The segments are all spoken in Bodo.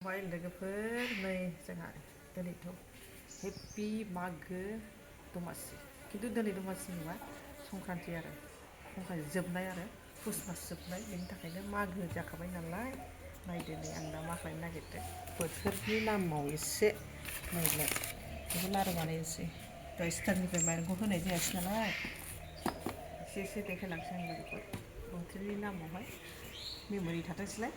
Mai लोगोफोर नै जोंहा दिनैथ' हेपि मागो दमासि खिन्थु दिनै दमासि नङा संक्रान्ति आरो संक्रान्ति जोबनाय आरो पुस मास जोबनाय बेनि थाखायनो मागो जाखाबाय नालाय नायदो नै आं दा मा खालामनो नागिरदों बोथोरनि नामाव एसे नायलाय बेखौ लारु बानायनोसै दहाय स्टारनिफ्राय माइरंखौ होनाय जायासै नालाय एसे देखायलांसै आं लोगोफोर बोथोरनि नामावहाय मेम'रि थाथोंसैलाय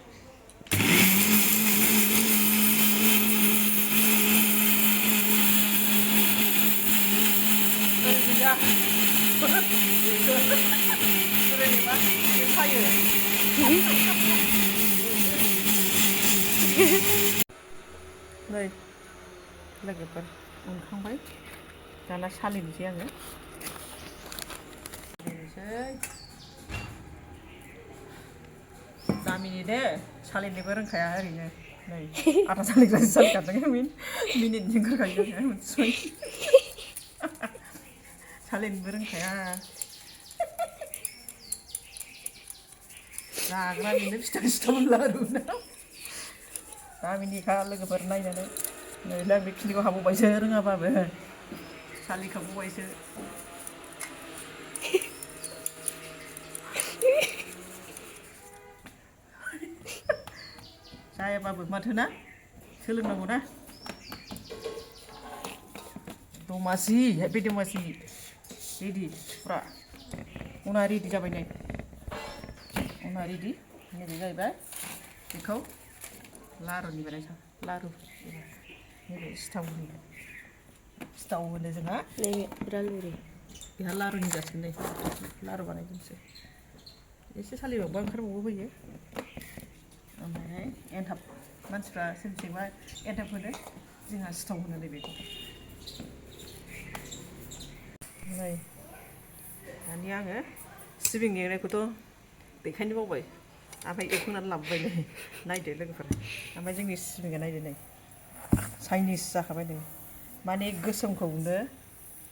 नै लोगोफोर उनखांबाय दाना सालिनोसै आङो गामिनि दे सालिनोबो रोंखाया ओरैनो नै आटा सालिग्रासो सालिखादों मिनिटनि ओंखारखायो आङो मिथिबाय सालिनोबो रोंखाया जाग्रा बेनो फिथा सिथाव लारु ना गामिनिखा लोगोफोर नायनानै नै बेखिनिखौ हाबावबायसो रोङाबाबो सालिखाबावबायसो जायाबाबो माथो ना सोलोंनांगौ ना दमासि हेपि दमासि रेडि फुरा उना रेडि जाबाय नै उना रेडि नैबे जाहैबाय बेखौ लारुनि बानायसै लारु नैबे सिथाव होनो जोंहा बेहा लारुनि जासिगोन नै लारु बानायजोबसै एसे सालिबावबा ओंखारबावो होयो ओमफ्राय एन्थाब मानसिफ्रा सोरबा एन्थाब होनो जोंहा सिथाव होनो नैबेखौ नै दानिया आङो सिबिं एवनायखौथ' देखायनो बावबाय ओमफ्राय एवखांनानै लाबोबाय नै नायदो लोगोफोर ओमफ्राय जोंनि सिबिङा नायदो नै चाइनिस जाखाबाय नै माने गोसोमखौनो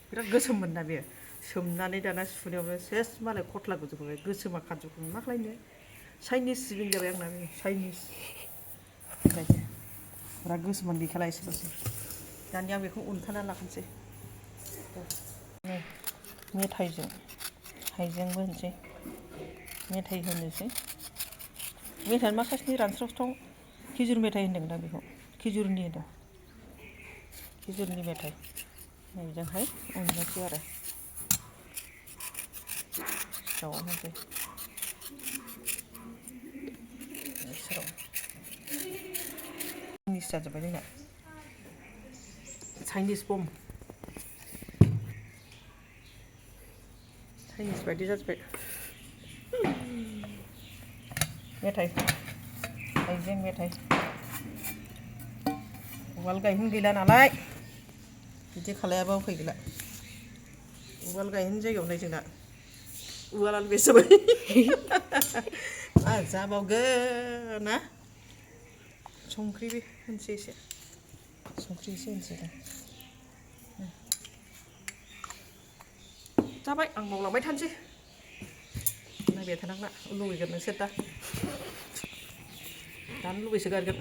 बिराद गोसोममोन ना बेयो सोमनानै दाना सुनायावनो सेस मालाय खथ्ला गुजोबबाय गोसोमा खारजोबखोमोन मा खालायनो चाइनिस सिबिं जाबाय आंना बे चाइनिस फुरा गोसोमान गैखाला एसेल'सै दानिया आं बेखौ उनखाना लाखानोसै मेथाइजों हाइजेंबो होनोसै मेथाइ होनोसै मेथाइया माखासेनि रानस्रावस्राव खिजुर मेथाइ होनदों दा बेखौ खिजुरनि होनदों खिजुरनि मेथाइ बेजोंहाय उननोसै आरो सिथाव होनोसै चाइनिस जाजोब्बाय जोंना चाइनिस बम चाइनिस बायदि जाजोब्बाय मेथाइ हाइजें मेथाइ उवाल गायहेन गैला नालाय बिदि खालायाबा उफाय गैला उवाल गायहेन जायगायाव नै जोंना उवालानो बेसे जाबाय मा जाबावगोन ना संख्रिबो होनोसै एसे संख्रि एसे होनोसै दा जाबाय आं मावलांबाय थानोसै नायबाय थानांला लुबैगोन नोंसोर दानो लुबैसोगारगोन